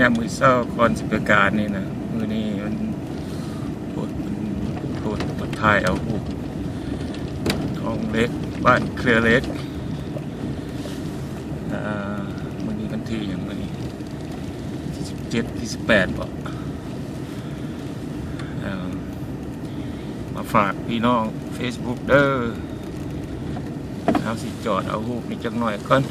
ຍາມມື້ເຊົ້າກ່ອນຊິໄປການນີ້ນະ ມື້ນີ້ມັນໂພດ ໂພດ ໂພດຖ່າຍເອົາຮູບໜອງເຫຼັກ ບ້ານເຄືອເຫຼັກ. ເອີ ມື້ນີ້ວັນທີຫຍັງ? ມື້ນີ້ທີສິບເຈັດ ທີສິບແປດບໍ? ເອີ ມາຝາກພີ່ນ້ອງເຟສບຸກເດີ. ເຮົາຊິຈອດເອົາຮູບນີ້ຈັກໜ້ອຍກ່ອນ.